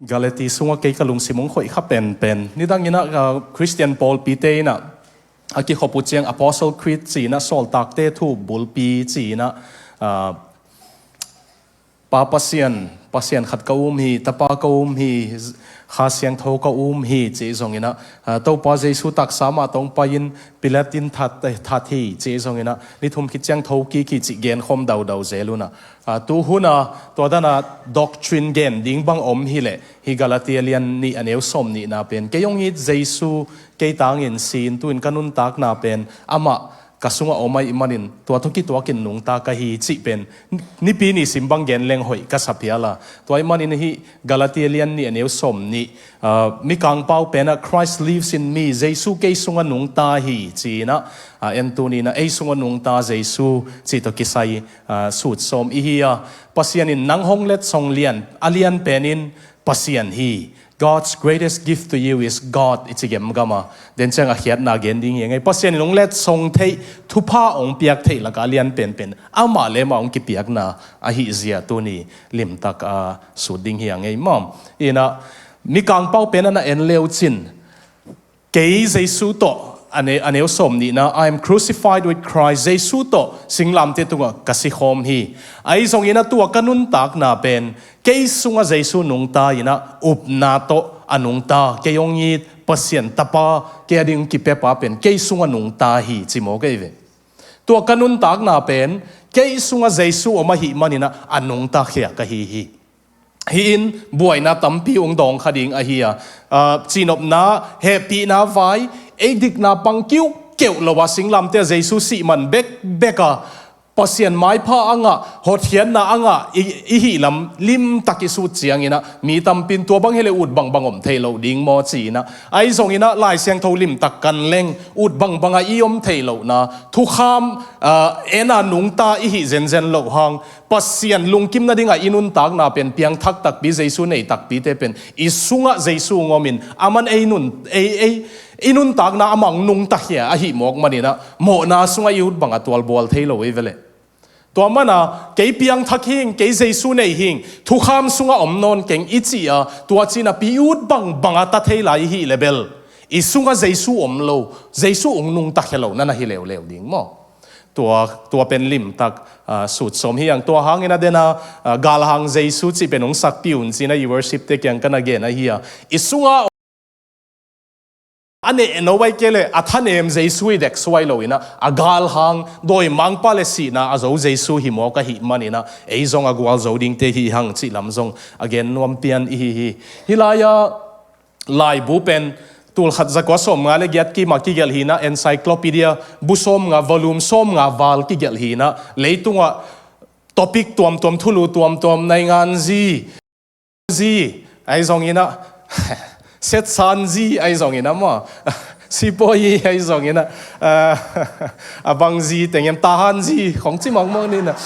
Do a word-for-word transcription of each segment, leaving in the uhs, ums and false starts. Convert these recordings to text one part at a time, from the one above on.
Galati sungah kei ka lungsim hong khoih kha penpen. Nidang inah, ah, Khristian pawlpite inah a kikhop uh ciang Apostle Creed ci inah, Sawltakte Thu bulpi ci inah, ah, Pa Pasian, Pasian khat ka um hi, Tapa ka um hi, Kha Siangtho ka um hi, ci zong inah, ah, Topa Jesu taksa mah tawh hong pai-in Pilat in that, eh, that hi, ci zong inah, ni thum khit ciang tho kik hi, ci genkhawm daudau zel unah. Ah, tu hunah tua dana doctrine gen ding bang om hileh, hih Galatia lian nih a neu sawm nihna pen, kei hong it Jesu kei tangin si-in, tu-in ka nuntakna pen amah ka sungah om ahih manin, tua tawh kituakin nungta ka hi cih pen nipi ni sim bang gen leng hoih ka sa phial a. Tua ahih manin hih Galatia lian nih a neu sawm nih, ah, Mikangpau penah Christ lives in me, Jesu kei sungah nungta hi ci inah, ah, en tuni inah ei sungah nungta Jesu cih tawh kisai, ah, sut sawm i hi a. Pasian in nang hong letsong lian, a lian penin Pasian hi. God's greatest gift to you is God, i ci gemgam a. Den ciang a khiatna gen ding hi a ngei. Pasian in hong letsong theih, thupha hong piak theih lakah a lian penpen amah le amah hong kipiakna ahih zia tuni limtak a sut ding hi a ngei maw. Inah Mikangpau pen a na en leu cin, kei Jesu tawh, a ne-, a neu sawm nihna, I am crucified with Christ, Jesu tawh singlamteh tungah ka sikhawm hi. Ahi zongin a tua ka nuntakna pen kei sungah Jesu nungta inah upna tawh a nungta, kei hong it Pasian Tapa, kei a ding kipiapa pen kei sungah nungta hi, ci mawk ei ve. Tua ka nuntakna pen kei sungah Jesu om ahih man inah a nungta khia ka hi hi. Hih in buaina tampi hong dawng kha ding ahi a, ah, cihnopna, hehpihna vai, ei dikna pang kiuhkeuh lo a singlamteh a Jesu sih man bekbek a, Pasian maipha a ngah, hotkhiatna a ngah i, i hih lam limtak i sut ciang inah mi tampi in tua bang hileh ut bangbang om thei lo ding maw ci inah, ahi zong inah Lai Siangtho limtak kan leng ut bangbang a i om thei lohna, thukham, ah, en a nungta i hih zenzen loh hang, Pasian lungkim nadingah i nuntakna pen piangthak takpi, Jesu nei takpite pen i sungah Jesu hong om in, aman ei nun, ei, ei, i nuntakna amah hong nungta khia ahih mawk man inah, mawhna sungah i ut bang a tualbual thei lo hi ve leh. Tua mana kei piangthak hing, kei Jesu nei hing, thukham sungah om nawn keng i cih a, tua ci napi i ut bangbang a ta thei lai i hih leh bel, i sungah Jesu om lo, Jesu hong nungta khia lo na na hi leuleu ding maw. Tua, tua pen limtak, ah, sut sawm hi ang. Tua hangin a dena, ah, galhang Jesu cih pen hong sakpih un ci inah i worship-te kiang ka na gen ahi a. I sungah a nehno, ahih kei leh a thanem Jesu i deksuai lo inah, a galhang dawimangpa le sihna a zo Jesu hi mawk ahih man inah, ei zong a gualzo dingte hi hang cih lam zong a gen nuam pian i hi hi. Hih lai-ah laibu pen tulkhat zakua sawmnga le giat kim a kigelh hi inah, encyclopedia bu sawmnga, volume sawmnga val kigelh hi inah, leitungah topic tuamtuam, thulu tuamtuam, nainganzi, zi, ahi zong inah, setsanzi, ahi zong inah maw, sipawi, ahi zong inah, ah, a bangzi tengem, tahanzi khong ci mawkmawk ni inah,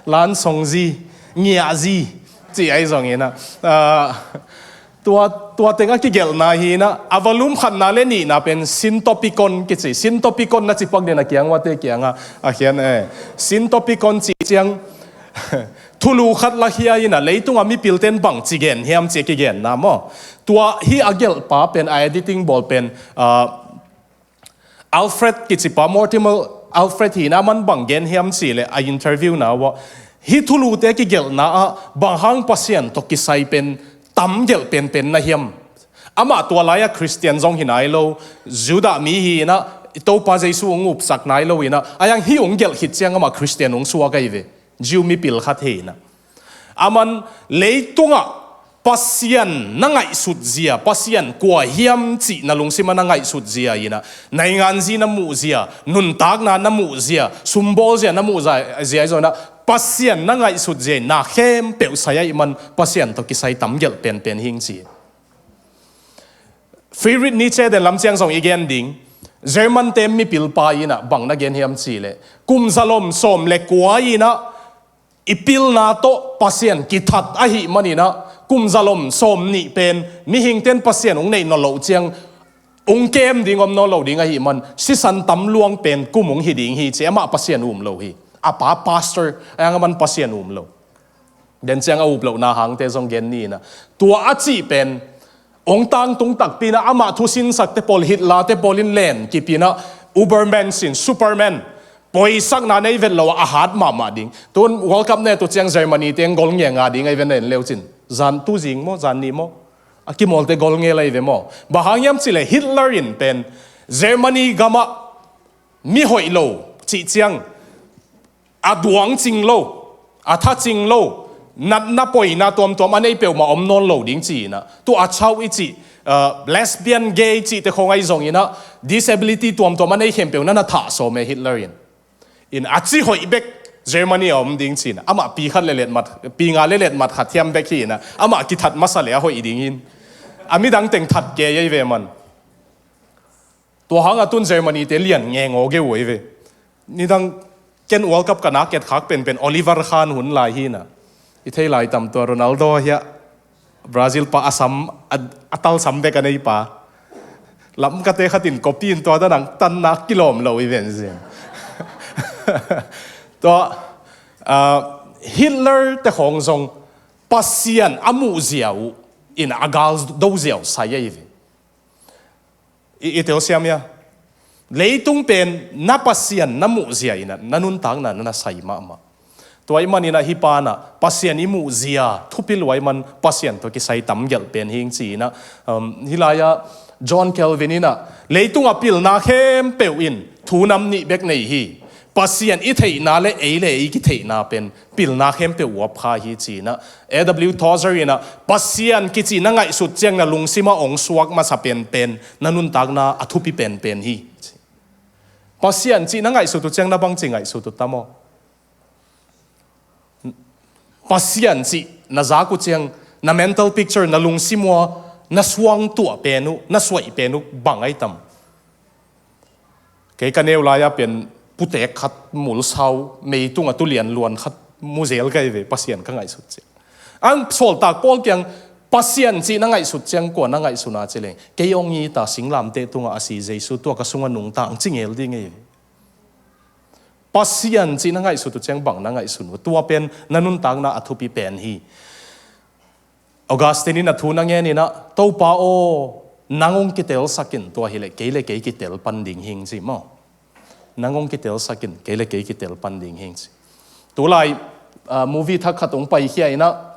lansongzi, ngiahzi, ci ahi zong inah, ah, tua, tua teng a kigelhna hi inah, a volume khatna le nihna pen Synopticon kici. Synopticon na ci pak ding a, kiang uate kiangah a khian, eh, Synopticon cih ciang thulu khat lakhia inah, leitungah mipilte'n bangci gen hiam cih a kigenna maw. Tua hih a gelhpa pen, a editing bawl pen, ah, Alfred kicipa, Mortimer Alfred hi inah, aman bang gen hiam cih leh a interview-na uah, hih thulute kigelhna ah bang hang Pasian tawh kisai pen tam gelh penpen na hiam? Amah tua lai-ah Khristian zong hi nai lo, Judah mi hi inah, Topa Jesu hong upsak nai lo inah, ahi hang hih hong gelh khit ciang amah Khristian hong suak ahi ve. Jew mipil khat hi inah, aman leitungah Pasian na ngaihsut zia, Pasian kua hiam cih na lungsim ah na ngaihsut zia inah, nainganzi na muh zia, nuntakna na muh zia, sumbawl zia na muh zia, zia ahi zong inah, Pasian na ngaihsut zia inah khempeuh sai ahih man Pasian tawh kisai tam gelh penpen hing ci. Friedrich Nietzsche den lam ciang zong i gen ding. German-te mipilpa inah bang na gen hiam cih leh, kum zalom sawm le kua inah i pilna tawh Pasian kithat ahih man inah, kum zalom sawm nih pen mihingte'n Pasian hong neih nawn loh ciang hong kem ding om nawn lo ding ahih man, sisan tam luang pen kum hong hi ding hi ci. Amah Pasian um lo hi. A pa pastor, ahi hang aman Pasian um lo. Den ciang a up lohna hangte zong gen ni inah, tua a cih pen hong tangtung takpi inah amah thusinsakte pawl, Hitler-te pawl in len kip inah, Ubermensch in, Superman, poisakna nei vet lo a hat mahmah ding. Tun World Cup ne tu ciang Germany-te hong gol ngenga ding ahi ve, na en leu cin. Zan tu zing maw, zan nih maw, a kimawlte gol ngel ahi ve maw. Bang hang hiam cih leh Hitler in pen Germany gamah mi hoih lo cih ciang, a duang cing lo, a tha cing lo, natna poina tuamtuam a nei peuhmah om nawn lo ding ci inah, tua a chau i cih, uh, lesbian, gay cihte khawng ahi zong inah, disability tuamtuam a nei khempeuh na na thah sawm e Hitler in. In a ci hoih bek Germany a om ding ci inah, amah pi khat le letmat, pi nga le letmat khat hiam bek hi inah, amah kithat masa le a hoih ding hi in. A midang teng that kei ahi ve man. Tua hang a tun Germany-te lian ngengaw geu ahi ve. Nidang ken World Cup ka nak etkhak penpen Oliver Kahn hun lai hi inah, i thei lai tam, tua Ronaldo hi a, Brazil pa a sam, a, a tal sam bek a nei pa. Lamkate khat in copy in tua dan ang tan nak kilawm lo i ven zin. Tua, ah, Hitler-te khawng zong Pasian a muhzia uh in a gal dozia uh sai ahi ve. I, i telsiam hia? Leitung pen na Pasian na muhzia inah na nuntakna na na sai mahmah. Tua ahih man inah hih pa inah Pasian i muhzia thupi lua ahih man Pasian tawh kisai tam gelh pen hi ing ci inah, um, hih lai-ah John Calvin inah, leitung a pilna khempeuh in thu nam nih bek nei hi. Pasian i theihna le ei le ei kitheihna pen pilna khempeuh uap kha hi ci inah, A W Tozer inah, Pasian kici na ngaihsut ciang na lungsim ah hong suak masa penpen na nuntakna a thupi penpen hi. Pasian cih na ngaihsut uh ciang na bangci ngaihsut uh tam aw? Pasian cih na zak uh ciang na mental picture, na lungsim uh a na suang tuah pen uh, na suaih pen uh bang ahi tam? Kei ka neu lai-ah pen putek khat, mulsau, meitung a tulian luan khat mu zel ka hi ve, Pasian ka ngaihsut ciang. Ang sawltak pawl kiang Pasian cih na ngaihsut ciang kua na ngaihsun a ci leng, kei hong it a singlamteh tungah a si Jesu tua ka sungah nungta ang ci ngel ding hi. Pasian cih na ngaihsut uh ciang bang na ngaihsun uh? Tua pen na nuntakna a thupi pen hi. Augustine in a thu na ngen inah, Topa aw, nang hong kitelsak in, tua hileh kei le kei kitel pan ding hing ci maw. Nang hong kitelsak in, kei le kei kitel pan ding hing ci. Tulai, ah, movie thak khat hong paikhia inah,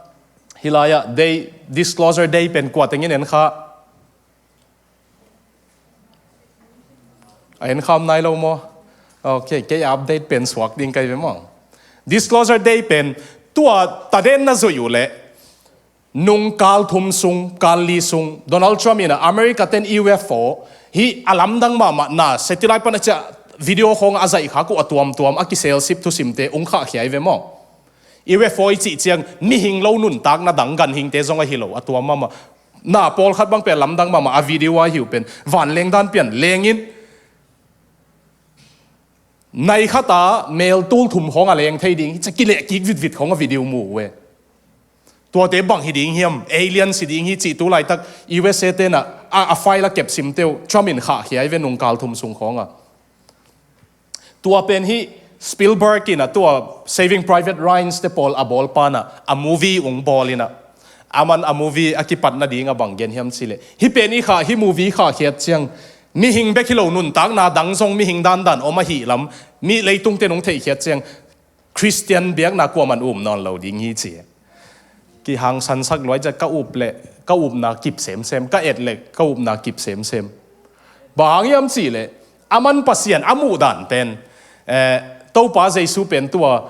hih lai-ah Day, Disclosure Day pen kua tengin en kha? A en kham nai lo maw? Ok, kei update pen suak ding ka hi ve maw. Disclosure Day pen tua taden na zuih uh leh, nung kal thum sung, kal li sung, Donald Trump inah America ten U F O hih a lamdang mahmah na satellite pan a ciah video khawng a zaihkhak uh a tuamtuam a kiselsip thusimte hong khahkhia hi ve maw. U F O i cih ciang mihing lo nuntakna dang ganhingte zong ahi lo a tuam mahmah. Na pawlkhat bang pen lamdang mahmah a video a hi uh pen vanleng dan pian lengin, nai khat a mel tul thum khawng a leng thei ding hi ci a kileh kik vitvit khawng a video mu uh e. Tuate bang hi ding hiam, aliens hi ding hi cih tu laitak U S A te inah a, a file a kep simte uh Trump in khahkhia hi ve nung kal thum sung khawng a. Tua pen hih Spielberg inah tua Saving Private Ryan te pawl a bawlpa inah a movie hong bawl inah, aman a movie a kipat nading a bang gen hiam cih leh, hih pen i khah, hih movie khahkhiat ciang mihing bek hi lo nuntakna dang zong mihing dandan om ahih lam mi leitungte in hong theihkhiat ciang Khristian biakna kuaman um nawn lo ding hi ci. Kihangsansak luai ciah ka up leh ka upna kip semsem, ka et leh ka upna kip semsem. Bang hang hiam cih leh aman Pasian a muh dan pen, eh, Topa Jesu pen tua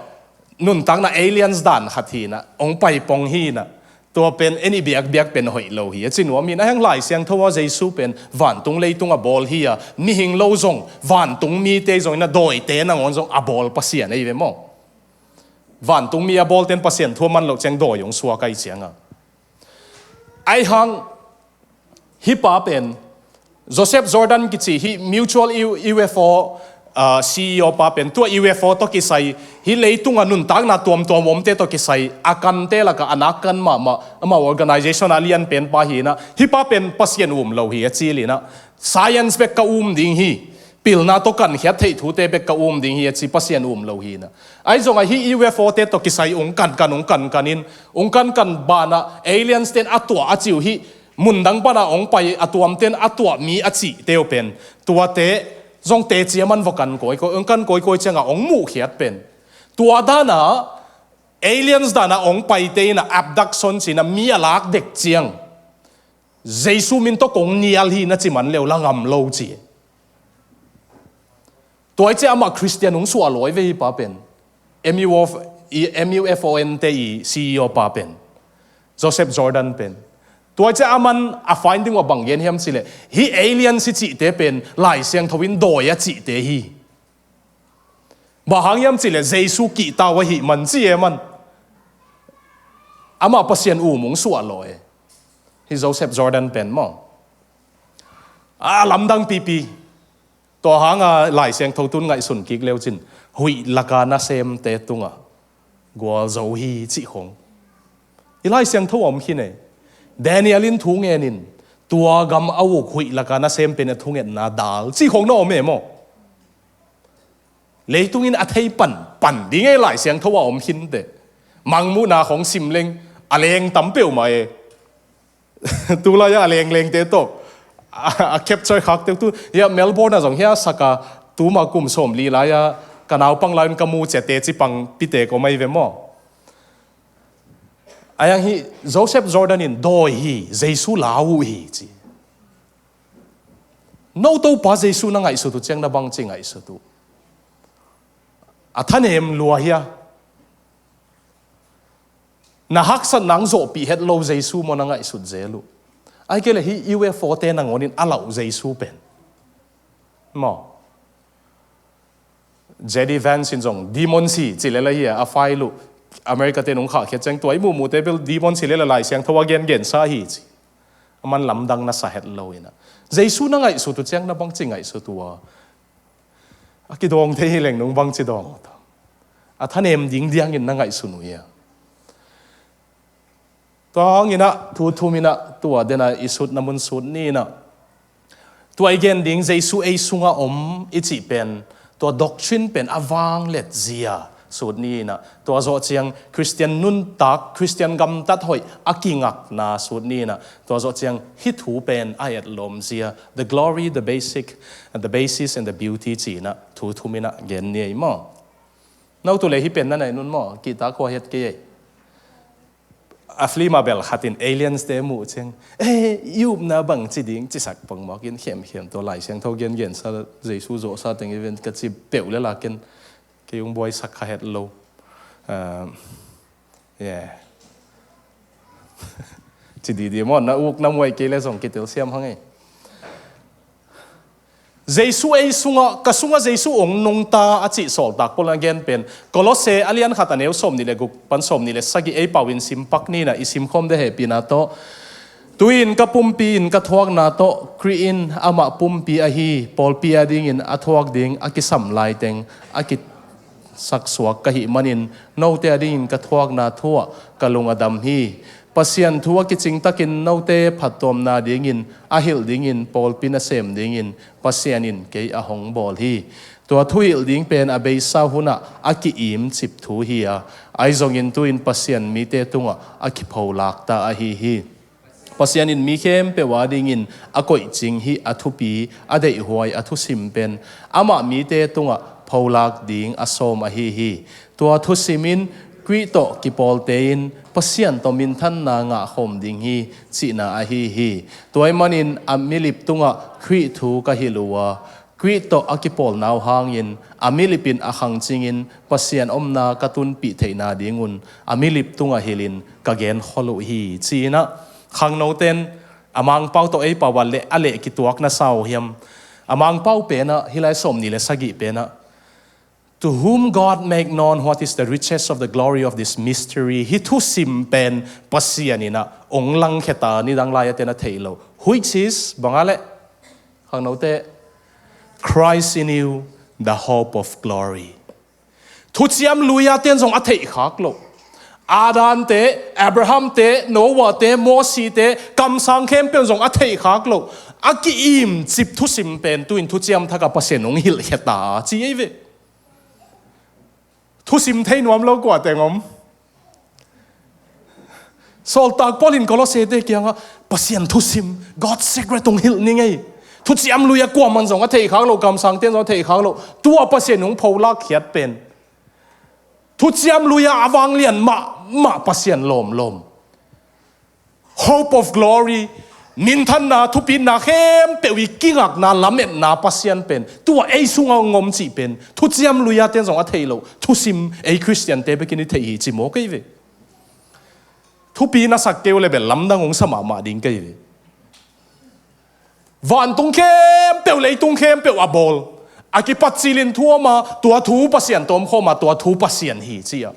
nuntakna aliens dan khat hi inah, hong paipong hi inah, tua pen en i biakbiak pen hoih lo hi a ci nuam hi inah, a heng Lai Siangtho a Jesu pen vantung leitung a bawl hi a, mihing lo zong, vantung mite zong inah, dawite nangawn zong a bawl Pasian ahi ve maw. Vantung mi a bawlten Pasian thu a man loh ciang dawi hong suak ahi cianga. Ahi hang hih pa pen Joseph Jordan kici hih Mutual U-, U F O, ah, C E O pa pen tua U F O tawh kisai, hih leitunga nuntakna tuamtuam omte tawh kisai a kante lakah a nak kan mahmah, amau organization a lianpen pa hi inah, hih pa pen Pasian um lo hi a cil inah, science bek ka um ding hi. pilna tawh kankhiat theih thute bek ka um ding hi a ci, Pasian um lo hi na. Ahi zongah hih U F O te tawh kisai ung kankan, ung kankan in, ung kankan banah aliens ten a tuah a ci uh hih mundang pana ong pai a tuamten a tuah mi a cihte uh pen, tuate zong teci a man va kan kawikawi, ong kan kawikawi ciangah ong muhkhiat pen, tua dana aliens dana ong paite ina abduction cina mi a lak dek ciang Jesu min tawh kong nial hi na ci man leu la ngam lo ci. Tuai ciah amah Christian hong suah lawi ve hi pa pen. M U F, i, M U F O N te i C E O pa pen, Joseph Jordan pen. Tuai ciah aman a finding uh a bang gen hiam cileh, hih alien si cihte pen Lai Siangtho in dawi a cihte hi. Bang hang hiam cileh Jesu kihta uh ahih man ci e man. Amah Pasian um hong suah lawi. Hih Joseph Jordan pen maw, a lamdang pipi. Tua hanga Lai Siangtho tun ngaihsun kik leu cin, huih laka nasemte tungah gualzo hi cih khong i Lai Siangtho a om khin ei. Daniel in thu ngenin, tua gam a uk huih laka nasem pen a thungetna dal cih khong na om e maw. Leitungin a thei pan pan ding ei Lai Siangtho a om khinte. Mangmuhna khong sim leng a leng tam peuhmah e. Tulai-a a lenglengte tawh a, a capture khak teu tu. Hia Melbourne ah zong hia saka tuma kum sawmli lai-a ka naupang lai-un ka mu cia teci pang pite ko mai ve maw. Ayang hi Joseph Jordan in dawi hi, Jesu lau uh hi ci. No Topa Jesu na ngaihsut uh ciang na bangci ngaihsut uh? A thanem lua hia? Na haksat nang zawhpih het lo Jesu maw na ngaihsut zel uh? Ai kei le hih U F O te nangawnin a lauh Jesu pen maw. J D Vance in zong demon si ci lela hi a, a fai luh America te nung khahkhiat ciang tua i muhmuhte bel demon si lela Lai Siangtho a gengensa hi ci. A man lamdang na sa het lo ina. Jesu na ngaihsut uh ciang na bangci ngaihsut uh a? A kidawng thei hi leng nung bangci dawng uh ta? A thanem ding diangin na ngaihsun uh hia? Tua hangin ah thu thum in ah tua dena i sutna mun sut ni in ah, tua i gen ding Jesu ei sungah om i cih pen, tua doctrine pen a vanglet zia sut ni in ah, tua zawh ciang Christian nuntak, Christian gamtat hoih a kingakna sut ni in ah, tua zawh ciang hih thu pen a etlawm zia, the glory, the basic, the basis and the beauty ci in ah thu thum in ah gen ni ei maw. No tu le hih pen na naih nun maw, kihtak khua hiat kei ei. A film a bel khatin aliens te muh ciang, eh, i upna bang ci ding, cisak pangmawk in khemkhem tua Lai Siangtho gengensa Jesu zawhsa teng event ka ci peuh le lakin kei ung buaisak kha het lo. Ah, yeah. Ci didi maw, na uk na muai kei le zong kitel siam hang ei. Jesu ei sungah, ka sungah Jesu ong nungta a cih sawltak Paul na gen pen, Kolose a lian khat a neu sawmnih le guk pan sawmnih le sagih ei pau in simpak ni in ah i simkhawm de hehpihna tawh. Tu-in ka pumpi in ka thuakna tawh Khrih in amah pumpi ahi pawlpi a dingin a thuak ding a kisam laiteng a ki saksuak ka hih manin, note a dingin ka thuakna thu ah ka lung a dam hi. Pasian thu a kicingtakin note phattuamna dingin a hilh dingin pawlpi nasem dingin Pasian in kei a hong bawl hi. Tua thuhilh ding pen a beisa hunah a ki-imcip thu hi a, ahi zongin tu-in Pasian mite tungah a kipholakta ahi hi. Pasian in mi khempeuh a dingin a koihcing hih a thupi, a deihhuai, a thusim pen amah mite tungah pholak ding a sawm ahi hi. Tua thusim in Khrih tawh kipawlte in Pasian tawh minthanna ngahkhawm ding hi cihna ahi hi. Tua ahih manin a milip tungah Khrih thu ka hilh uh a, Khrih tawh a kipawlna uh hangin a milip in a khangcingin Pasian omna ka tunpih theihna dingun a milip tungah hilhin ka genkhol uh hi, ci-in ah khangnote in a Mangpau tawh ei pau a leh, a leh kituak na sa uh hiam? A Mangpau pen ah hih lai sawmnih le sagih pen ah, "To whom God make known what is the riches of the glory of this mystery." Hih thusim pen Pasian in ah ong langkhia ta, nidang lai-a ten a theih lo. Which is, bang a leh? Khangnote, "Christ in you, the hope of glory." Thuciam lui-a ten zong a theih khak lo. Adamte, Abrahamte, Noahte, Mosite, kamsang khempeuh zong a theihkhak loh, a ki-imcip thusim pen tu-in Thuciam Thak ah Pasian hong hilhkhia ta ci ei ve. Thusim thei nuam lo kua teng om? Sawltak Paul in Kolossete kiangah Pasian thusim, God's secret hong hilh ning ei. Thuciam Lui ah kuaman zong a theihkhak loh, kamsangte'n zong a theihkhak loh, tua Pasian hong pholak khiat pen Thuciam Lui ah a vanglian mahmah Pasian lawmlawm, hope of glory, minthanna, thupitna khempeuh i kingakna, lametna Pasian pen tua ei sungah hong om cih pen Thuciam Lui ah te'n zong a theih loh thusim ei Khristiante bekin i theih hi ci maw kei ve. Thupi na sak kei uh leh bel lamdang hong sa mahmah ding kei ve. Vantung khempeuh, leitung khempeuh a bawl, a kipat cilin thu om a, tua thu Pasian tawh om khawm a, tua thu Pasian hi ci a.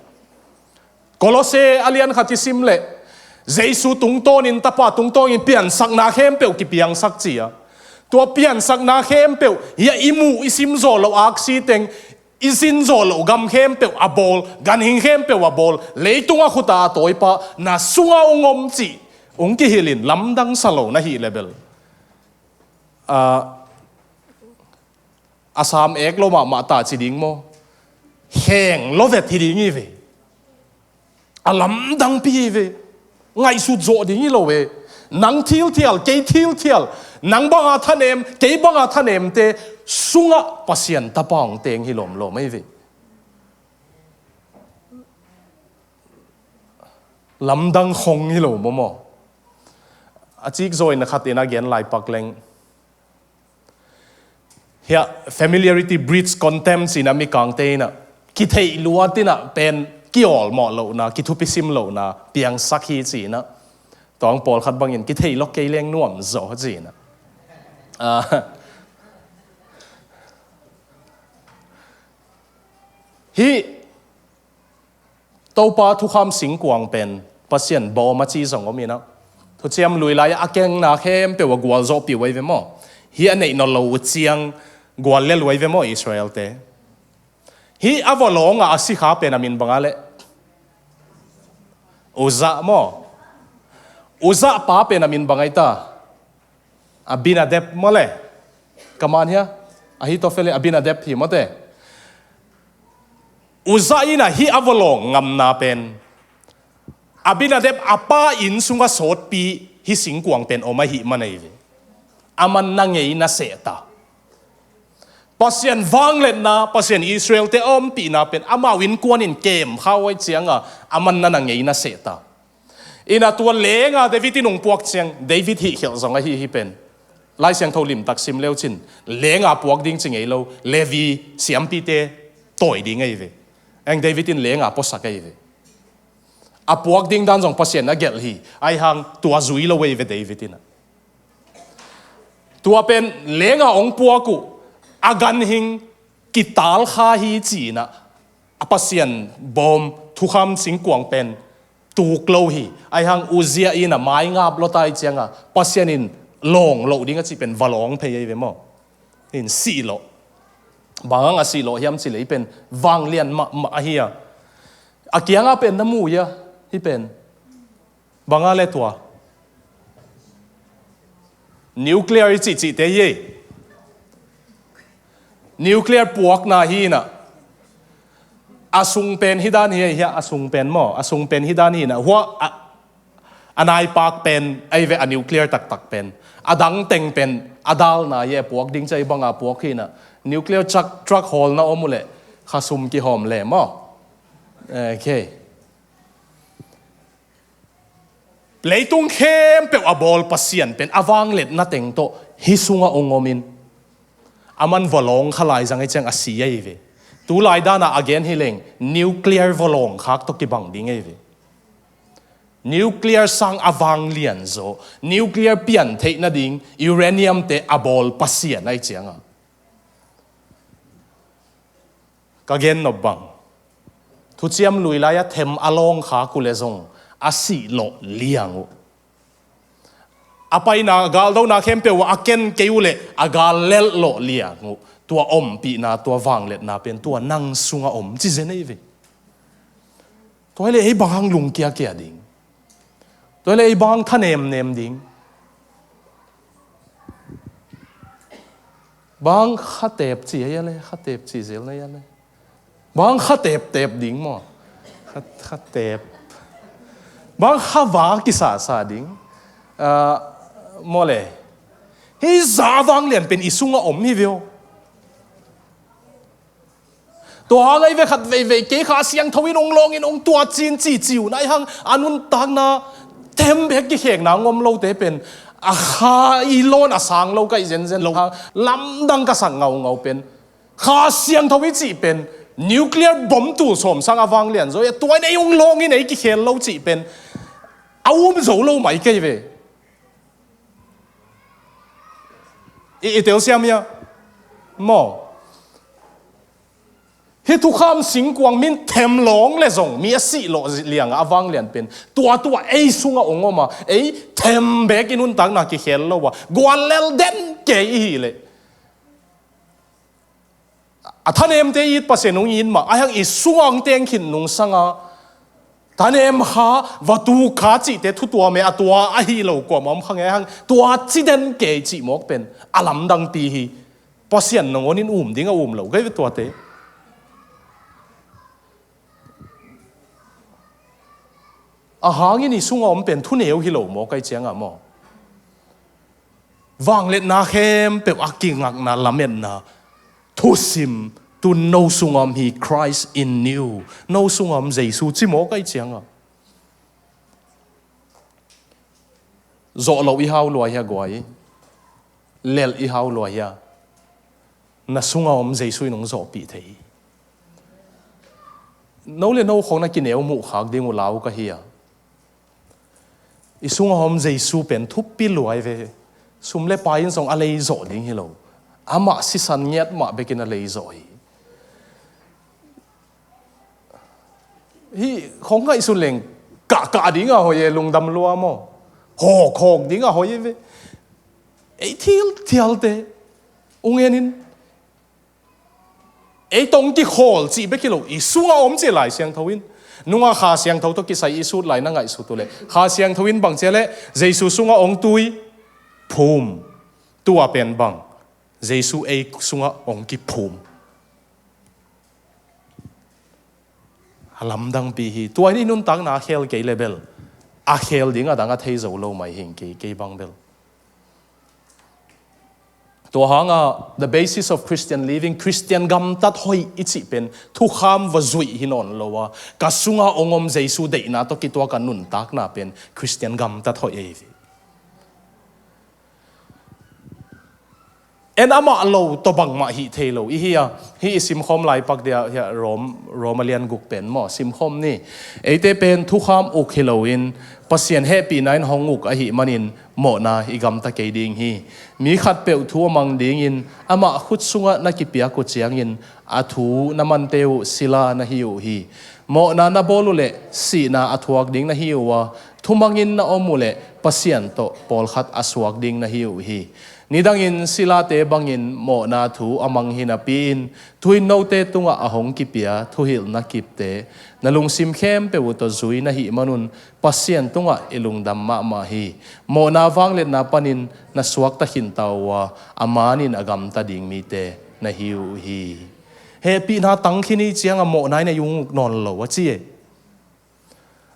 Kolosse a lian khat i sim leh Jesu tungtawnin, Tapa tungtawnin piansakna khempeuh kipiangsak ci a. Tua piansakna khempeuh, hia i muh i sim zawh loh aksi teng, i sin zawh loh gam khempeuh a bawl, ganhing khempeuh a bawl, leitung a khut a tawipa na sungah hong om cih hong kihilhin lamdang sa lo na hih leh bel, a, a sam ek lo mahmah ta ci ding maw? Kheng lo vet hi ding hi ve. A lamdangpi hi ve. Ngaihsut zawh ding hi lo ve. Nang thilthial, kei thilthial, nang banga thanem, kei banga thanemte sungah Pasian Tapa hong teng hi lawmlawm hi ve. Lamdang khong hi lo maw maw? A cikzawina khat in a gen lai pak leng, hia, familiarity breeds contempt ci-in a mikangte in a, kitheih luat in a pen kiawlmawh lohna, kithupisim lohna piangsak hi ci-in a, tua pawlkhat bangin kitheih lo kei leng nuam zaw ci-in a. Ah. Hih Topa thukham singkuang pen Pasian bawm a ci zong om in a, Thuciam Lui lai-ah a kengna khempeuh a gualzawhpih uh ahi ve maw? Hih a neih nawn lo uh ciang guallel uh ahi ve maw Israelte? Hih a vawlawng ah a sikha pen a min bang a leh? Uzzah maw? Uzzah pa pen a min bang ahi ta? Abinadab maw le? Ka man hia? Ahitofel le Abinadab hi maw te? Uzzah in a hih a vawlawng ngamna pen Abinadab a pa inn sungah sawtpi hih singkuang pen om ahih man ahi ve. Aman na ngei na seh ta. Pasian vangliatna, Pasian Israelte a ompihna pen amau innkuan in kem kha uh ahih ciangin aman na na ngei na seh ta. In a tua leenga David in hong puak ciang, David hih khialh zong ahi hi pen. Lai Siangtho limtak sim leu cin, leenga puak ding ci ngei lo, Levi siampite tawi ding ahi ve. Eng David in leenga puasak ahi ve. A puak ding dan zong Pasian a gelh hi, ahi hang tua zui lo ahi ve David in a. Tua pen leenga hong puak uh, a ganhing kital kha hi ci-in a, a Pasian bawm thukham singkuang pen tuk lo hi. Ahi hang Uzzah in a mai ngap lua ta ahih ciangin Pasian in lawng loh ding a cih pen va lawng phei ahi ve maw? In sih lawh. Bang hang a sih lawh hiam cih leh hih pen vanglian mahmah ahi a. A kiangah pen na mu hia, hih pen. Bang a le tua? Nuclear i cihcihte hi ei. Nuclear puakna hi in a. A sung pen hi dan hi ei hia, a sung pen maw? A sung pen hi dan hi in a. Hua a, a naipak pen ahi ve a nuclear taktak pen. A dang teng pen a dalna hi ei, puak ding ci a bang a puak hi in a. Nuclear truck, truck hawlna om uh leh kha sum kihawm le maw? Okay. Leitung khempeuh a bawl Pasian pen a vangliatna teng tawh hih sungah hong om in, aman vawlawng kha lai zang ahih ciang a si ahi ve. Tu lai dan a a gen hi leng nuclear vawlawng khak tawh kibang ding ahi ve. Nuclear sang a vanglian zaw, nuclear pian theih nading uranium te a bawl Pasian ahih ciangin. Ka gen nop bang, thuciam lui lai-a them a lawng khak uh leh zong a sih lawh liang uh. A paina galdona khempeuh ah a ken kei uh leh a gal lelh lawh liang uh. Tua ompihna, tua vangliatna pen tua nang sungah om ci zen ahi ve. Tua hi leh ei bang hang lungkiakia ding? Tua hi leh ei bang hang thanemnem ding? Bang hang khatep ci a hia le, khatep ci zel na hia le. Bang hang khateptep ding maw? Kha, khatep. Bang hang khavak kisasa ding? Ah, maw le. Hih zah vanglian pen i sungah om hi ve aw. Tua hang ahi ve khat veivei kei Kha Siangtho in hong lawngin hong tuat cin cici uh na ahi hang a nuntakna them bek kikhekna ngom lote pen a kha i lawn a sang lo ka hih zenzen lo hang lamdang ka sak ngaungau pen Kha Siangtho i cih pen nuclear bomb tul sawm sang a vanglian zaw hi a, tua in ei hong lawngin ei kikhel lo cih pen a um zo lo mai kei ve. I, i telsiam hia? Maw. Hih thukham singkuang min them lawng le zong mi a sih lawh liangah a vanglian pen tua tua ei sungah hong om a, ei them bek i nuntakna kikhel lo a, guallel den kei i hih leh a thanemte it Pasian hong it mah, a hang i sungah hong teng khin nungsanga thanem kha, va tuk kha cihte thu tua meh a tua ahi lo kuamah om kha ngei a hang tua ci den kei cih mawk pen a lamdangpi hi. Pasian nangawn in um ding a um lo kei ve tuate. A hangin i sungah om pen thuneu hi lo maw, kai ciangah maw? Vangliatna khempeuh a kingakna lametna thusim tu no sungah om hi, Christ in you. No sungah om Jesu ci maw, kai ciangah? Zawh loh i hau lua hia guai? Lelh i hau lua hia? Na sungah om Jesu in hong zawhpih thei hi. No le no khawng na kineu muhkhak ding uh lau ka hi a. I sungah om Jesu pen thupi lua hi ve. Sum le pai in zong a lei zawh ding hi lo. Amah sisan ngiat mah bekin a lei zawh hi. Hih khawng ngaihsun leng kahkah ding a hoih e, lungdam lua maw? Hawkhawk ding a hoih e ve. Ei thilthialte ung enin ei tawh kikhawl cih bek hi lo, i sungah om cih Lai Siangtho in. Nungah Kha Siangtho tawh kisai i sut lai na ngaihsut uh leh Kha Siangtho in bang ci a leh Jesu sungah hong tui phum. Tua pen bang Jesu ei sungah hong kiphum. A lamdangpi hi. Tua in i nuntakna a khel kei le bel a khel ding a dang a thei zo lo mai hing kei, kei bang bel. Tua hanga the basis of Christian living, Christian gamtat hoih i cih pen thukham va zuih hi nawn lo a, ka sungah hong om Jesu deihna tawh kituak a nuntakna pen Christian gamtat hoih ahi hi. En amah lo tawh bangmah hih thei lo i hi a, hih i simkhawm laipak dia hia Rom, Rom a lian guk pen maw simkhawm ni. Eite pen thukham uk hi loin Pasian hehpihna in hong uk ahih manin mawhna i gamta kei ding hi. Mi khatpeuh thu a mang dingin amah khut sungah na kipiak uh ciangin a thu na mante uh sila na hi uh hi. Mawhna na bawl uh leh sihna a thuak ding na hi uh a, thumangin na om uh leh Pasian tawh pawlkhat a suak ding na hi uh hi. Nidangin silate bangin mawhna thu a mang hi napi-in, thuhilhnote tungah a hong kipia thuhilhna kipte na lungsim khempeuh uh tawh zui na hih manun Pasian tungah i lungdam mahmah hi. Mawhna vangliatna panin na suakta khinta uh a, a manin a gamta ding mite na hi uh hi. Hehpihna tang khin i ciangah mawhna in ei ung uk nawn lo a ci e.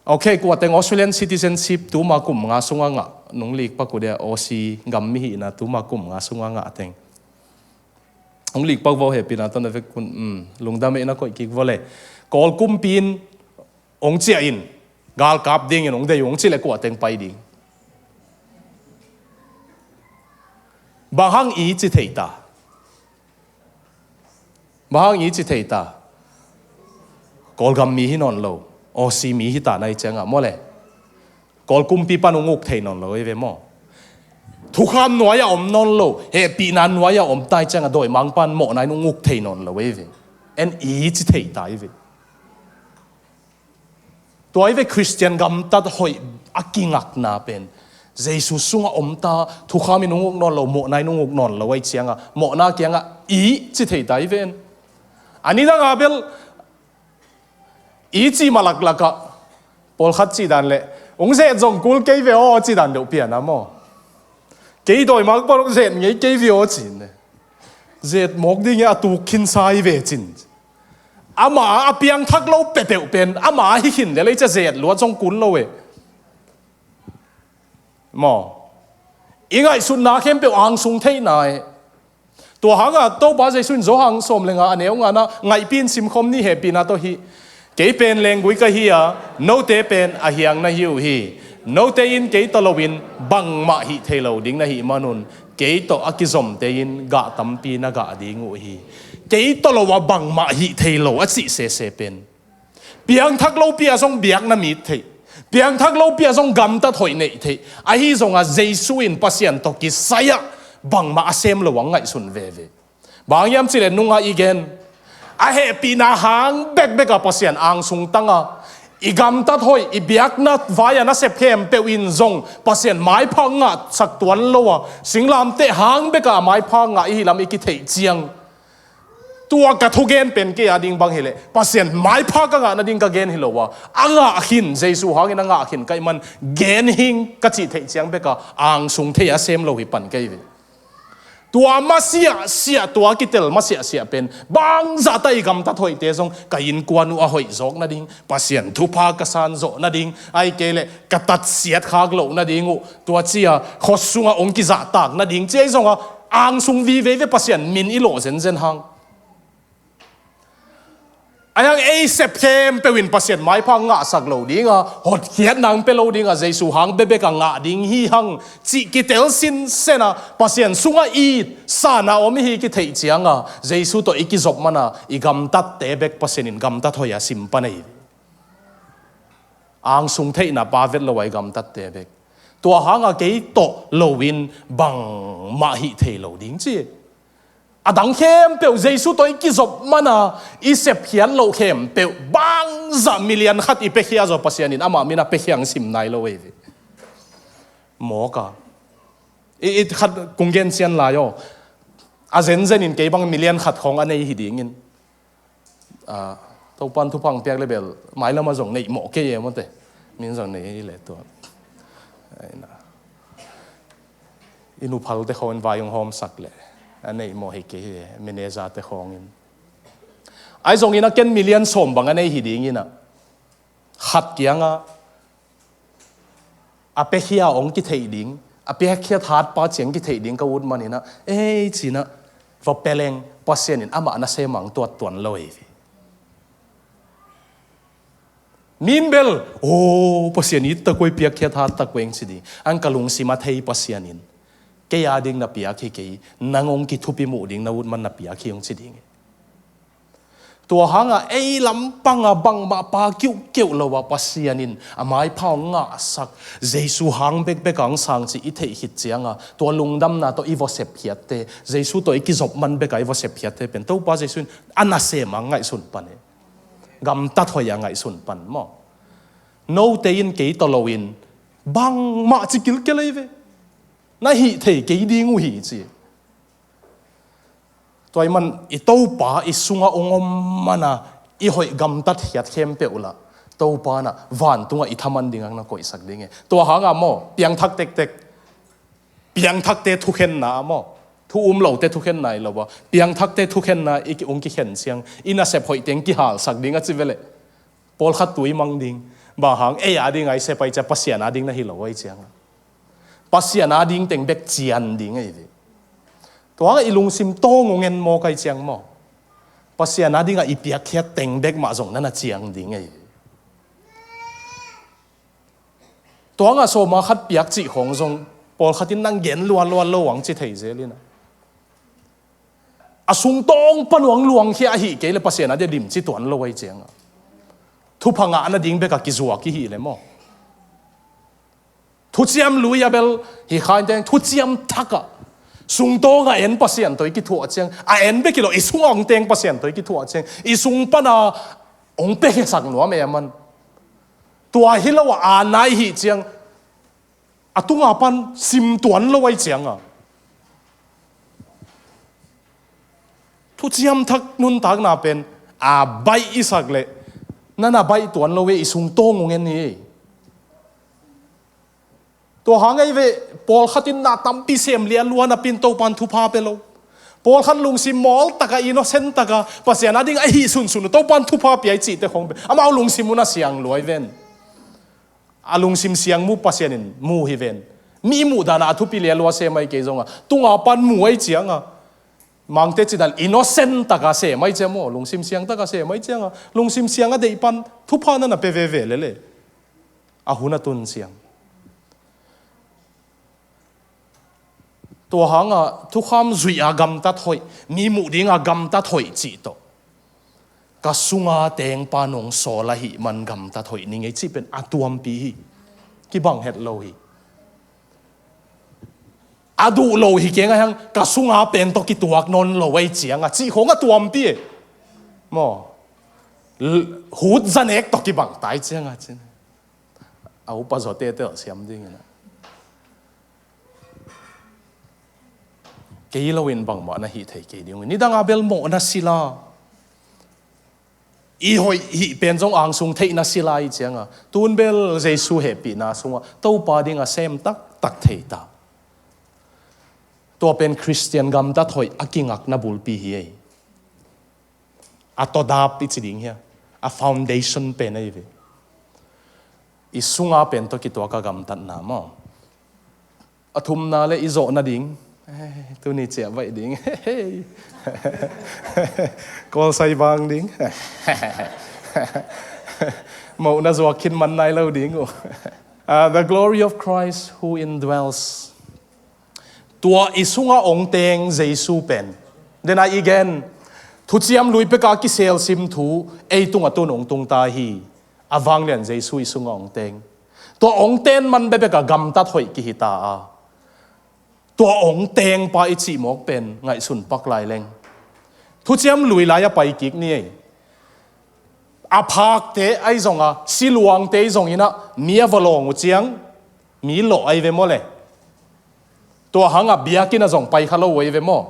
Ok, kuateng Australian citizenship tuma kum nga sunga ngah, nung likpak uh dia Aussie gam mi hihna tuma kum nga sunga ngah teng. Hong likpak vo, hehpihna tawh na vek un, um, lungdam e, na koih kik vo le. Kawl kumpi in hong ciah in, galkap dingin hong deih uh, hong cih leh kuateng pai ding? Bang hang i ci thei ta? Bang hang i ci thei ta? Kawlgam mi hi nawn lo, Aussie mi hi ta na hi ciangah maw le? Kawl kumpi pan hong uk thei nawn lo ei ve maw? Thukham nuai-ah om nawn lo, hehpihna nuai-ah om ta hi ciangah dawimangpan mawhna in hong uk thei nawn lo ei ve. En i ci thei ta ei ve. Tua hi ve Khristian gamtat hoih a kingakna pen. Jesu sungah om ta, thukham in hong uk nawn lo, mawhna in hong uk nawn lo ahih ciangah, mawhna kiangah i ci thei ta hi ven. A nidangah bel i cih mah laklakah Pawlkhat cih dan leh, hong zet zong kul kei ve aw cih dan deuh pian a maw. Kei dawi mah pawl hong zet ngei kei ve aw cih ne. Zet mawk ding e, a tuk khinsa hi ve cin. Amah a piangthak lo peuhpeuh pen amah a hi khin lel ei cia, zet luat zong kul lo e. Maw. I ngaihsutna khempeuh angsung theihna e. Tua hangah Topa Jesu in Johan sawm le nga a neu ngana, ngaihpi in simkhawm ni, hehpihna tawh hi. Kei pen lenggui ka hi a, note pen a hiang na hi uh hi. Note in kei tawh loin bangmah hih thei lo ding na hih manun, kei tawh a kizomte in gah tampi na gah ding uh hi. Kei tawh lo a bangmah hih thei lo a cih sese pen, piangthak lopi ah zong biakna mit theih, piangthak lopi ah zong gamtat hoih neih theih. Ahi zongah Jesu in Pasian tawh kisai-ah bangmah a sem lo hong ngaihsun veve. Bang hiam cih leh nungah i gen, a hehpihna hang bekbek ah Pasian angsung tang a, i gamtat hoih, i biakna vai-a nasep khempeuh in zong Pasian maipha ngahsak tuan lo a, singlamteh hang bek ah a maipha ngah i hi lam i kitheih ciang, tua ka thugen pen kei a ding bang hileh Pasian maipha ka ngah nading ka gen hi lo a, a ngah khin, Jesu hangin a ngah khin ka hih man gen hing ka cih theih ciang bek ah angsung thei a sem lo hi pan kei ve. Tua masiahsiah, tua kitel masiahsiah pen bangzah ta i gamtat hoihte zong ka innkuan uh a hoih zawk nading, Pasian thupha ka san zawh nading, ahih kei leh ka tatsiat khak loh nading uh, tua cia khuasungah hong kizahtak nading ci ahi zongah angsung vive ve, Pasian min i lawh zenzen hang. Ahi hang ei sep khempeuh in Pasian maipha ngahsak lo ding a, hotkhiatna hong pia lo ding a, Jesu hang bekbek a ngah ding hi hang cih kitel sinsen a, Pasian sungah it san a om i hi kitheih ciang a, Jesu tawh i kizop man a, i gamtatte bek Pasian in gamtat hoih a sim pan ahi. Angsung theihna pa vet lo a i gamtatte bek. Tua hang a kei tawh loin bangmah hih thei lo ding ci. A dang khempeuh Jesu tawh i kizop man a, i sepkhiat loh khempeuh bangzah million khat i piakhia zaw Pasian in amah min a piakhia hong sim nai lo ei ve. Mawk a. I, i khat kong gen cian lai aw. A zenzen in kei bang million khat khawng a nei hi dingin. Ah, Topan thupha hong piak le bel mailam ah zong neih mawh kei e mawte. Min zong nei hi le tua. Ai na. I nu phalte khawng in vai hong hawmsak le a neih mawh hi kei hi e, manager te khawng in. Ahi zongin a ken million sawm bang a nei hi dingin a, khat kiangah a piakhia hong kitheih ding, a piakhia hatpa ciang kitheih ding ka ut manin a, ei ci-in a va pia leng Pasian in amah nasem a hong tuat tuan lo ei ve. Min bel, aw, Pasian it tak uh ei, piakhia hat tak uh ei hong ci ding. An ka lungsim a thei Pasian in kei a ding na piak hi kei, nang hong kithupi muh ding na ut man na piak hi hong ci ding. Tua hang a ei lampang a bangmah pa kiuhkeuh lo a Pasian in a maipha hong ngahsak, Jesu hang bekbek a hong sang cih i theih khit ciang a, tua lungdamna tawh i va sepkhiatte, Jesu tawh i kizop man bek a i va sepkhiatte pen Topa Jesu in a nasem a hong ngaihsun pan e. Gamtat hoih a ngaihsun pan maw. Note in kei tawh loin bangmah ci kilkel ei ve. Na hih thei kei ding uh hi ci. Tua ahih man i Topa i sungah hong om man a, i hoih gamtatkhiat khempeuh lah Topa in a vantungah i thaman ding a hong na koihsak ding e. Tua hang a maw, piangthak tektek, piangthakte thukhenna a maw, thu um lote thukhenna hi lo a, piangthakte thukhenna i ki, hong kikhen ciang i nasep hoihte hong kihalsak ding a ci ve leh. Pawlkhat tui mang ding. Bang hang, ei a ding a i sep ahih ciang Pasian a ding na hi lo ahih ciang a, Pasian a ding teng bek cian ding ahi ve. Tua hang a i lungsim tawng hong en mawk ahih ciang maw, Pasian a ding a i piakkhiat teng bek mah zong na na ciang ding ahi ve. Tua hang a sawm a khat piak cih khawng zong pawlkhat in nang gen luallual lo hong ci thei zel in a, a sungtawng pan hong luangkhia ahih kei leh Pasian a ding a limci tuan lo ahih ciang a, thupha ngah nading bek a kizuak i hih leh maw. Thuciam Lui a bel hi kha in teng, thuciam thak a, sungtawng a en Pasian tawh i kithuah ciang, a en bek hi lo, i sung a hong teng Pasian tawh i kithuah ciang, i sung pan a hong piakhiasak nuam e a man. Tua hi lo a, a nai hih ciang, a tunga pan sim tuan lo ahih ciang a, thuciam thak nuntakna pen a baih i sak leh, na na baih tuan lo e, i sungtawng hong en hi. Tua hang ei ve, pawlkhat in na tampi sem lian luan a pin Topan thupha pe lo. Pawlkhat lungsim mawl taka, innocent taka, Pasian a ding a hih sunsun uh Topan thupha pia i cihte khong pe. Amau lungsim un a siang luai ven. A lungsim siang mu Pasian in mu hi ven. Mi muh dana a thupi lian lua sem ai kei zonga, tunga pan mu ai cianga, Mangte cidan innocent taka sem ai ciang maw, lungsim siang taka sem ai cianga, lungsim siang a deih pan thupha nana pe veve lele. A hun a tun siang. Tua hanga thukham zuih a gamtat hoih, mi muh dinga gamtat hoih cih tawh, ka sunga tengpa nong sawl ahih man gamtat hoih ning ei cih pen a tuampi hi. Kibang het lo hi. A duh lo hi keng a hiang, ka sunga pen tawh kituak nawn lo ei cianga cih khong a tuampi e. Maw, hut zanek tawh kibang tai cianga cin. A upa zawte tel siam dingin a, kei loin bangmah na hih thei kei ding uh. Nidanga bel mawhna sila, i hoih hih pen zong angsung theihna sila i cianga, tun bel Jesu hehpihna sungah Topa dinga sem taktak thei ta. Tua pen Khristian gamtat hoih a kingakna bulpi hi ei. A tawdap i ci ding hia, a foundation pen ahi ve. I sunga pen tawh kituak a gamtatna maw. A thumna le i zawh nading. Tuni ciah baih ding. Kawlsai bang ding. Mawhna zuak khin man nai lo ding uh. The glory of Christ who indwells. Tua i sunga ong teng Jesu pen, dena i gen, thuciam lui peka kiselsim thu ei tunga tun ong tungta hi. A vanglian Jesu i sunga ong teng. Tua ong ten man bebeka gamtat hoih kihita a, tua ong tengpa i cihmawk pen ngaihsun pak lai leng, thuciam lui lai a pai kik ni ei. A phakte ahi zonga, siluangte ahi zonginah mi a va lawng uh ciang, mi lawh ahi ve maw le. Tua hanga biakinn a zong pai kha lo uh ahi ve maw.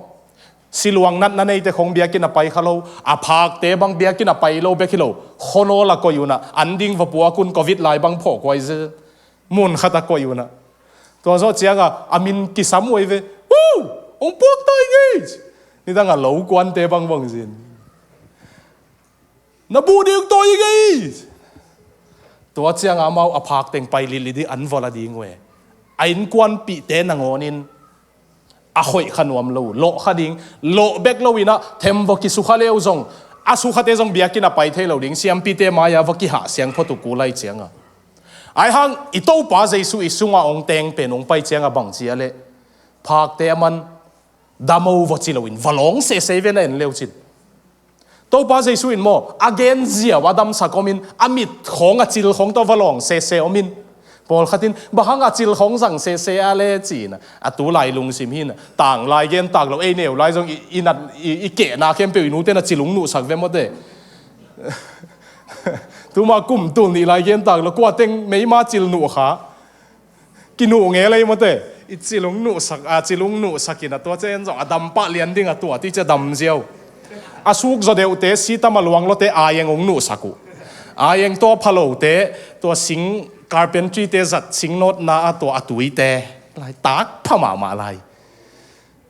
Siluang natna neite khong biakinn a pai kha lo, a phakte bang biakinn a pai lo bek hi lo, khuanawl a koih unah, an ding va puak un, covid lai bang phawk uh ahi zel. Mun khat a koih unah. Tua zawh cianga a min kisam uh ahi ve. Uu! Ong puak tai ngei! Nidanga lo kuante bang bang zin. Na buh ding tawi ngei. Tua cianga amau a phak teng pai lili ding an va la ding uh e. A innkuanpihte nangawnin a khoih kha nuam lo, lawh kha ding, lawh bek loinah them va kisukha leu zong, a sukhate zong biakinn a pai thei lo ding, siampite mai-a va kihah siang phot uh kul ahi cianga. Aihang i Topa Jesu i sunga ong teng pen ong pai cianga bang cia leh, phakte a man damo va ci loin, va lawng sese i ve na en leu cin. Topa Jesu in maw, a gen ziau a damsak omin, a mit khawng a cil khawng tawh va lawng sese omin. Pawlkhat in, bang hang a cil khawng zang sese a le cina, a tu lai lungsim hina, tang lai gen tak lo, ei neu lai zong i, i nat, i, i kehna khempeuh i nute na cil ung nuhsak ve mawte. Tuma kum tul nih lai gen tak lo, kua teng meima cil nuh kha. Kinuh nge lei mawte, i cil ung nuhsak, a cil ung nuhsak in a tua cian zong a dam pah lian ding a tua ti cia dam ziau. A suk zaw deuhte, sitam a luang lawte, a eng ung nuhsak uh. A eng tua phalote, tua sing carpentry te zat sing nawtna a tua a tuite. Lai tak pha mahmah lai.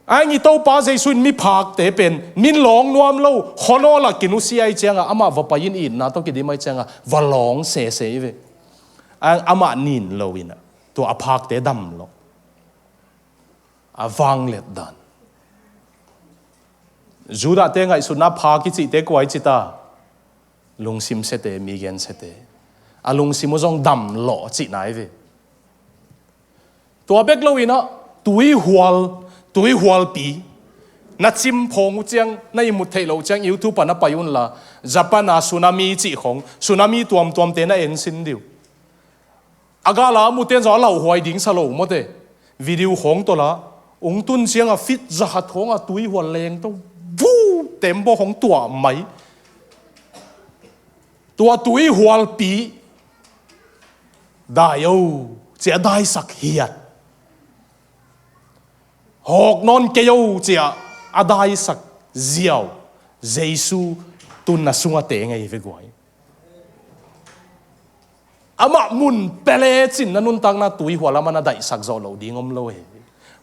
A eng i Topa Jesu in miphakte pen, min lawng nuam lo, khuanawl a kinusia i cianga, amah va pai in itna tawh kidim a i cianga, va lawng sese i ve. A eng amah nin lo inah. Tua a phakte dam lawh. A vanglet dan. Judahte ngaihsutna phak i cihte kua i cita. Lungsim sete, mi gen sete. A lungsim uh zong dam lawh cihna i ve. Tua bek loinah, tuihual, tuihualpi. Na cim phawng uh ciang, na i mut theih loh ciang, YouTube ah na pai unla. Japan a tsunami cih khawng, tsunami tuamtuamte na ensin diu. A gala a muten zong a lauhuai ding sa lo mawte. Video khawng tawla ung tun cianga fit zakhat khawng a tuihual leng tawh vu tembaw khawng tuah mai. Tua tuihualpi dai o cia daisak hiat. Hawk nawn kei o cia a daisak ziau Jesu tun na sunga teng ahi ve guai. Amah mun pia lecin na nuntakna tuihual amah na daihsak zawh loh ding om lo hi.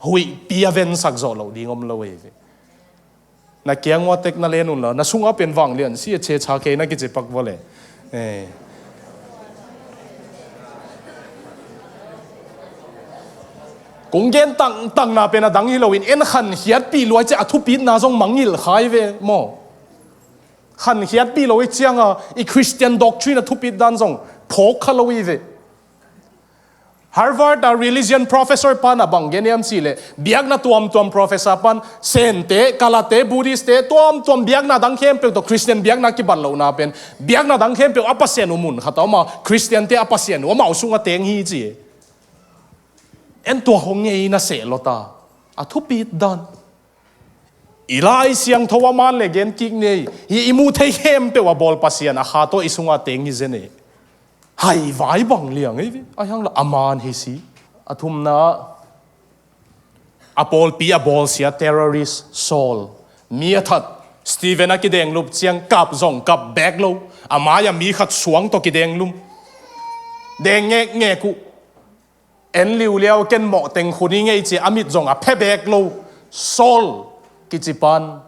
Huihpi a vensak zawh loh ding om lo hi. Na kiang ua tek na len un la, na sungah pen vanglian si a checha kei na kici pak vua le. Eh. Kong gen tangtangna pen a dang hi loin en khankhiatpih luai ciah a thupitna zong mangngilh kha hi ve maw? Khankhiatpih lo i cianga i Christian doctrine a thupit dan zong phawk kha lo hi ve. Harvard a religion professor pan a bang gen hiam cih leh, biakna tuamtuam professor pan, Sente, Kalate, Buddhist te, tuamtuam biakna dang khempeuh tawh Christian biakna kibat lohna pen, biakna dang khempeuh a pasian uh mun khat a om a, Christian te a pasian uh amau sungah teng hi ci. En tua hong ngei na seh lawta, a thupit dan. I Lai Siangtho a man le gen kik nei hi, i muh thei khempeuh a bawl Pasian a kha tawh i sungah teng hi zen e. Haivai bang liang ei ve, a hiang la a man hi si. A thumna, a pawlpi a bawlsia terrorist Saul, mi a that, Stephen a kidenglup ciang kap zong kap bek lo, a mai-ah mi khat suang tawh kidenglum. Deng ngekngek uh. En liuliau ken mawh teng khun i ngei ci a mit zong a phe bek lo Saul kici pan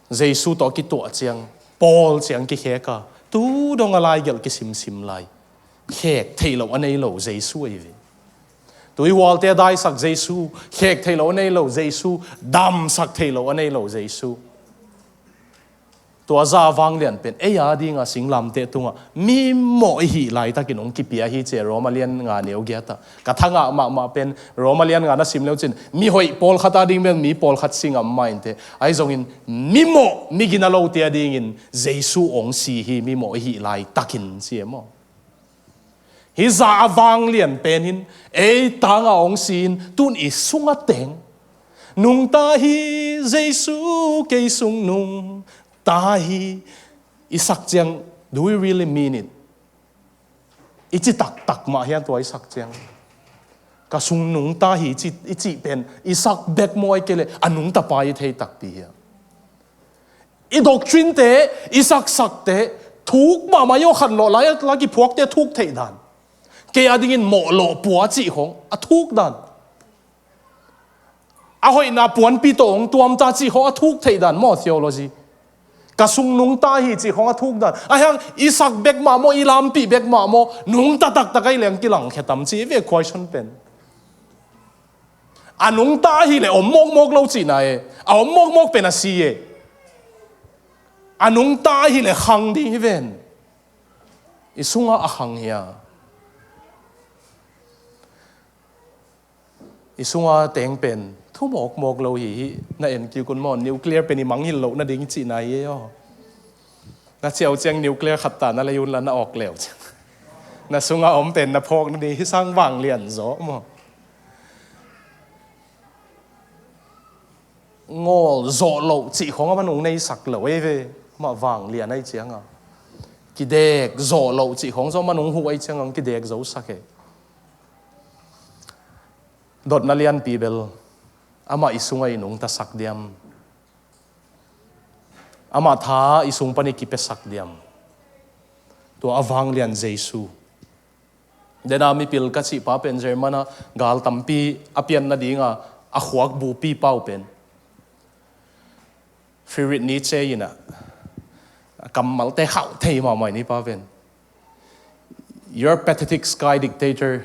Jesu tawh a kituah ciang Paul ciang kikhek a tu dong a laigelh kisimsim lai. Khek theih loh a nei lo Jesu ahi ve. Tuihualte a daisak Jesu, khek theih loh a nei lo Jesu, damsak theih loh a nei lo Jesu. Tua zah a vanglian pen ei a dinga singlamteh tungah mimawh i hih laitakin hong kipia hi ci a, Roma lian nga neu giatah. Ka thangah mahmah pen Roma lian nga na sim leucin mihoih pawlkhat a ding bel mi pawlkhat si ngam mah inteh. Ahi zongin mimawh migina lote a dingin Jesu hong si hi, mimawh i hih laitakin ci e maw? Hih zah a vanglian pen in ei tanga hong si-in tun i sungah teng. Nungta hi Jesu, kei sung nungta hi. I sak ciang, do we really mean it? I ci taktak mah hian tua i sak ciang. Ka sung nungta hi i ci, i cih pen i sak bek maw, ahih kei leh a nungta pa i thei takpi hiam? I doctrine te, i saksakte thuk mahmah i aw, khanlawh lai la kiphuakte a thuk theih dan. Kei a dingin mawhlawh pua cih khong a thuk dan. A hoihna puanpi tawh hong tuamta cih khong a thuk theih dan maw, theology. Ka sung nungta hi cih khong a thuk dan. A hiang i sak bek mah maw, i lampih bek mah maw, nungta taktak ahi leng kilangkhia tam cih ve question pen. A nungta ahih leh om mawkmawk lo cihna e. A om mawkmawk pen a si e. A nungta ahih leh khang ding hi ven. I sungah a khang hia? I sungah teng pen thu mawkmawk lo hi hi. Na en kik un maw, nuclear pen i mangngilh loh nading cihna hi e aw. Na ciau ciang nuclear khat ta na lei un la na awk leu ciang. Na sungah om pen na phawk nading hi sang vanglian zaw maw? Ngawl zawh loh cih khong a man hong neisak lo ei ve. Mah vanglian ahi cianga kidek zawh loh cih khong zaw man hong huh ahi cianga hong kidek zosak e. Dotna lianpi bel amah i sungah i nungtasak diam? Amah tha i sung pan i kipiasak diam? Tua a vanglian Jesu. Dena mipil ka cih pa pen German ah gal tampi a pian nadinga a khuak bupi pa uh pen Friedrich Nietzsche in ah, a kammalte khauh thei mahmah ni pa pen, "Your pathetic sky dictator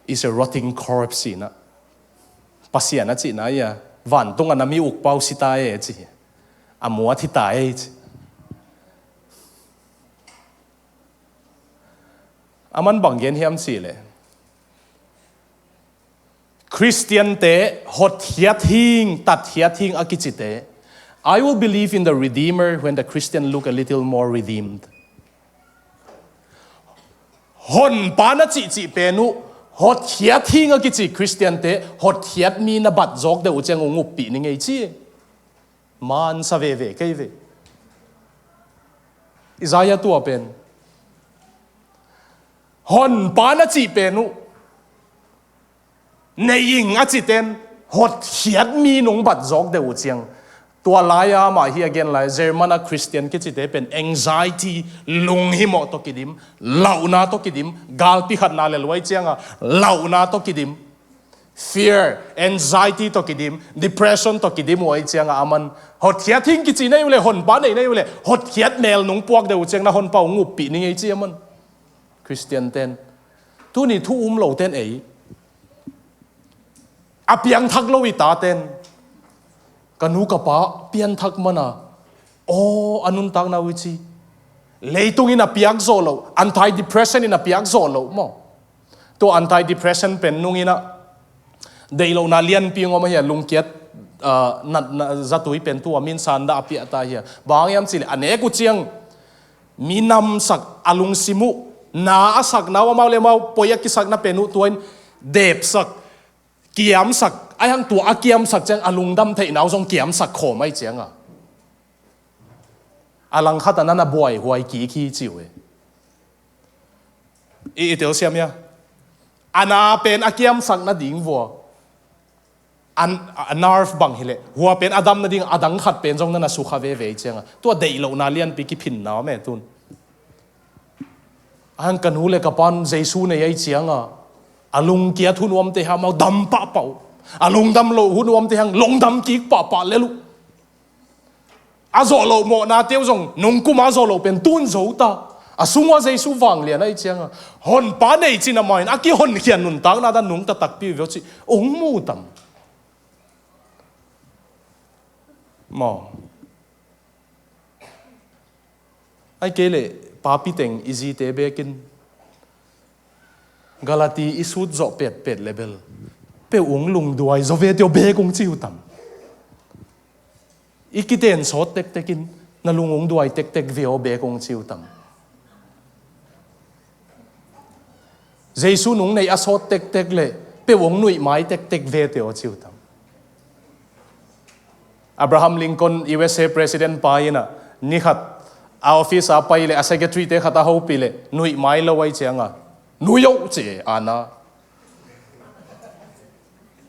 is a rotting corpse," in ah. Pasian a cihna hi a, vantung a na mi uk pa uh si ta e ci. A muat hi ta e ci. A man bang gen hiam cih leh, Khristiante hotkhiat hing, tatkhiat hing a kicite, "I will believe in the Redeemer when the Christian look a little more redeemed." Honpa na cihcih pen uh, hotkhiat hing a kici Khristiante hotkhiat mi na bat zawk deuh uh ciang hong uppih ni ngei ci. Mansa veve kei ve. Isaiah tua pen, honpa na cih pen uh, nei ing a citen hotkhiat mi nong bat zawk deuh uh ciang, Tua lai-a amah hi a gen lai, German a Christian kicite pen anxiety, lunghimawh tawh kidim, lauhna tawh kidim, galpi khatna le luai cianga lauhna tawh kidim, fear, anxiety tawh kidim, depression tawh kidim uh ahi cianga aman hotkhiat hing kici na hi uh le, honpa nei na hi uh le, hotkhiat mel nung puak deuh uh ciang na honpa uh nguppih ning ei ci aman. Christian ten, tuni thu um lo ten ei, a piangthak lo i taten, ka nu ka pa pianthak mana, aw, a nuntakna uh i ci. Leitungin a piak zawh loh, antidepressant in a piak zawh loh maw? Tua antidepressant pen nungin ah deihlohna lianpi ngawm ahi a, lungkiat, ah, natna zatui pen tua min sanda a piahta hi a. Bang hiam cihleh a nek uh ciang minamsak, a lungsim uh, na a sakna uh, amau le amau poi a kisakna pen uh tua in depsak, kiamsak, ahi hang tua a kiamsak ciang a lungdam theihna uh zong kiamsak khawm ahi cianga a langkhat a na na buaihuai kik hi ci uh e. I, i telsiam hia? A na pen a kiamsak nading vua, a, a nerve bang hileh hua pen a dam nading a dang khat pen zong na na sukha veve ahi cianga tua deihlohna lianpi kiphinna om e tun. Ahi hang ka nu le ka pan Jesu nei ahi cianga a lungkiat hun uamte hang amau dam pahpah uh, a lungdam loh hun uamte hang lungdam kik pahpah lel uh. A zawh loh mawhnate uh zong nungkuma a zawh loh pen tun zo ta. A sungua Jesu vanglian ahi cianga honpa nei cin amah in a kihonkhia nuntakna dan nungta takpi uh veu cih ung mu tam maw? Ai kei leh papi teng i zite bekin Galati i sut zawh petpet le bel peuh ung lungduai zaw ve tio bek ung ci uh tam? I kiten sawt tektekin na lung ung duai tektek ve aw bek ung ci uh tam? Jesu nung nei a sawt tektek le peuh ung nuih mai tektek ve tio ci uh tam? Abraham Lincoln, U S A President pa inah nikhat a office a pai le a secretary te khat a hopih le nuih mai lo ahi cianga nuih oh ci ana.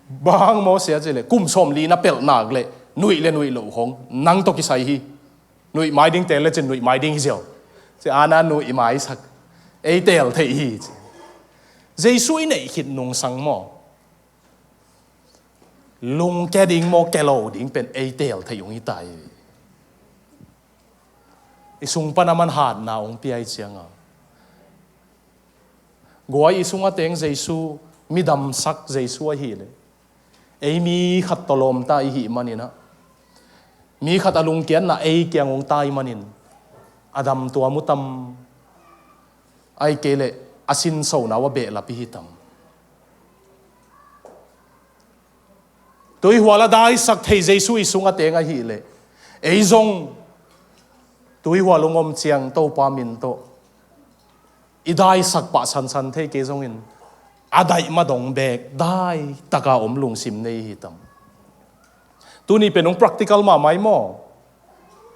Bang maw sia ci le kum sawmli na pelh nak le nuih le nuih loh hong nang tawh kisai hi. Nuih mai ding tel le cin nuih mai ding hi ziau ci ana nuih mai sak ei tel theih hi ci. Jesu i neih khit nungsang maw? Lungke ding maw, ke lo ding pen ei teel thei ung hi ta hi. I sung pan a man hatna ung pia i cianga guai i sung a teng Jesu, midamsak Jesu ahi le ei mi khat tawlawm ta i hih maninah, mi khat a lungkiatna ei kiang ung ta i manin a dam tuam uh tam? Ai kei leh a sinsona uh a behlap i hi tam? Tuihual a daisak thei Jesu i sung a teng ahileh ei zong tuihual ung om ciang Topa min tawh i daisak pah sansan thei kei zongin a daih madong beek dai taka om lungsim nei hi tam? Tuni pen ung practical mahmah i maw?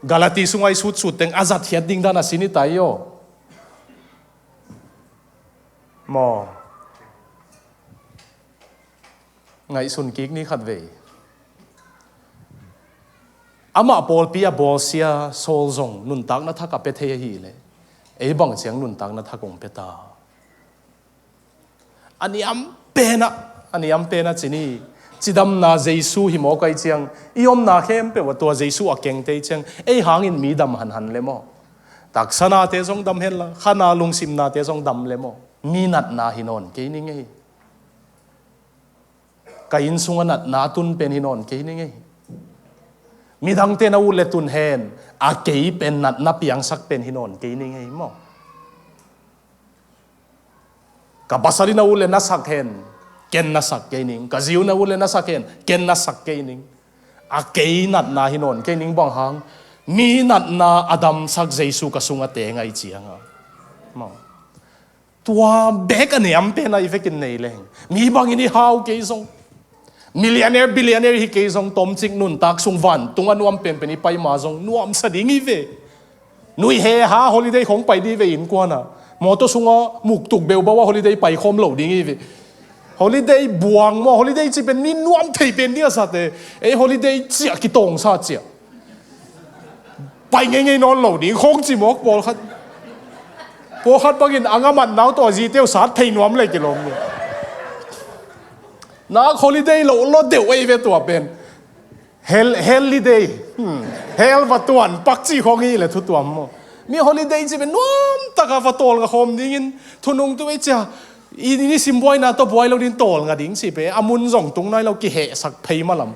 Galati sunga i sutsut teng a zatkhiat ding dan a sin i tai aw maw? Ngaihsun kik ni khat vei. Amah pawlpi a bawlsia Saul zong nuntakna thak a pia thei ahileh ei bang ciang nuntakna thak ung pia ta? A niam penah, a niam penah cini cidamna Jesu hi mawk ai ciang i omna khempeuh a tua Jesu a kengte i ciang ei hangin mi dam hanhan le maw? Taksanate zong dam henla khana lungsimnate zong dam le maw? Mi natna hi nawn kei ning ei. Ka inn sunga natna a tun pen hi nawn kei ning ei. Midangte na ut le tun hen, a kei pen natna piangsak pen hi nawn kei ning ei maw? Ka pasal in a ut le na sak hen, ken na sak kei ning. Ka zi uh na ut le na sak hen, ken na sak kei ning. A kei natna hi nawn kei ning bang hang, mi natna a damsak Jesu ka sunga teng ai cianga maw? Tua bek a niam pen a i vekin nei leng mi bangin i hau kei zong, millionaire billionaire hi kei zong, tomcik nuntak sung vantung a nuam penpen i pai ma zong nuamsa ding i ve. Nuih he ha holiday khong pai ding ve innkuana, mawtaw sunga muktuk beubau a holiday pai khawm lo ding i ve. Holiday buang maw, holiday ci pen mi nuam thei pen ding a sate ei holiday ciah kitawngsa ciah. Pai ngeingei nawn lo ding khong ci mawk pawlkhat. Pawlkhat bangin a ngamat nau tawh a zite uh sat thei nuam lei kilawm ni. Nak holiday lo lo deuh ei ve tua pen. Hell, holiday. Hmm. Hell va tuan pak ci khong hi le thu tuam maw. Mi holiday ci pen nuam taka va tawlnga khawm dingin thunung tu ei cia. I nisim buaina tawh buai lo din tawlnga ding ci pe a mun zong tung nai lo kihehsak phei malam.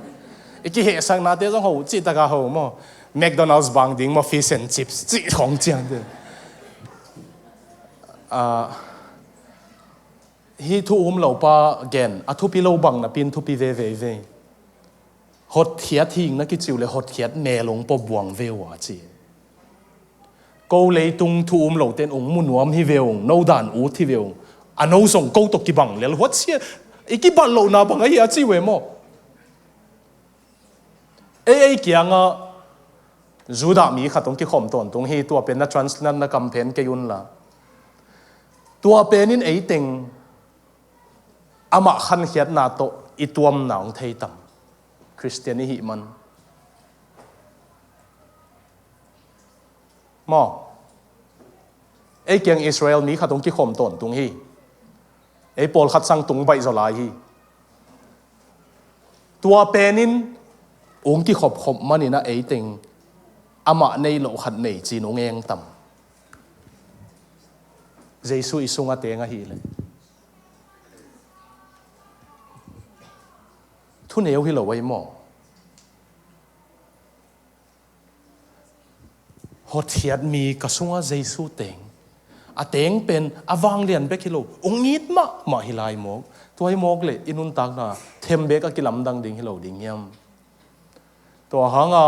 I kihehsaknate zong ho ci taka ho maw. McDonald's bang ding maw, fish and chips ci khong cian te. Ah, hi thu um lo pa gen a thupi lo bang napin thupi veve ve. Hotkhiat hing na kiciu le hotkhiat melung pawh buang ve uh a ci. Ko leitung thu um lo ten ung mu nuam hi ve ung, no dan ut hi ve ung. A no zong ko tawh kibang lel huat sia. I kibat lohna bang ahi a ci ve maw. Ei ei kianga Judah mi khat hong kikhawm tawntung hi, tua pen na translate na kamphen kei unla. Tua penin eiteng amah khankhiatna tawh i tuamna hong thei tam. Khristian i hih man. Maw. Ei kiang Israel mi khat hong kikhawm tawntung hi. Ei pawlkhat sang tung baih zaw lai hi. Tua penin ung kikhopkhop manin a eiteng amah nei loh khat nei cin ung eng tam. Jesu i sung a teng ahileh. Thuneu hi lo ei maw. Hotkhiat mi ka sunga Jesu teng. A teng pen a vanglian bek hi lo. Ung it mahmah hi lai mawk. Tua hi mawk le i nuntakna thembek a kilamdang ding hi lo ding hiam. Tua hanga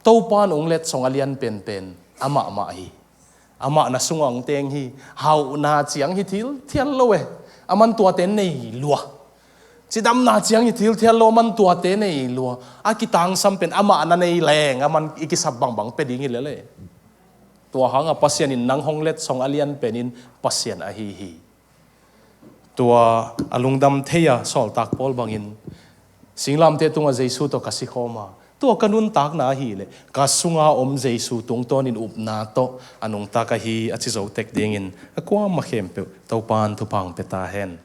Topan ung letsong a lian penpen amahmah hi. Amah na sunga ung teng hi. Hauhna ciang hi thil thial lo e. A man tuate nei lua. Cidamna ciang hi thil thial lo, a man tuate nei lua. A kitangsam pen amah na nei leng a man i kisap bangbang pe ding hi lele. Tua hanga Pasian in nang hong letsong a lian penin Pasian ahi hi. Tua a lungdam thei a sawltak pawl bangin singlamte tunga Jesu tawh ka sikhawm a, tua ka nuntakna ahileh ka sunga om Jesu tungtawnin upna tawh a nungtak ahi a ci zo tek dingin a kuama khempeuh Topan thupha hong pia ta hen.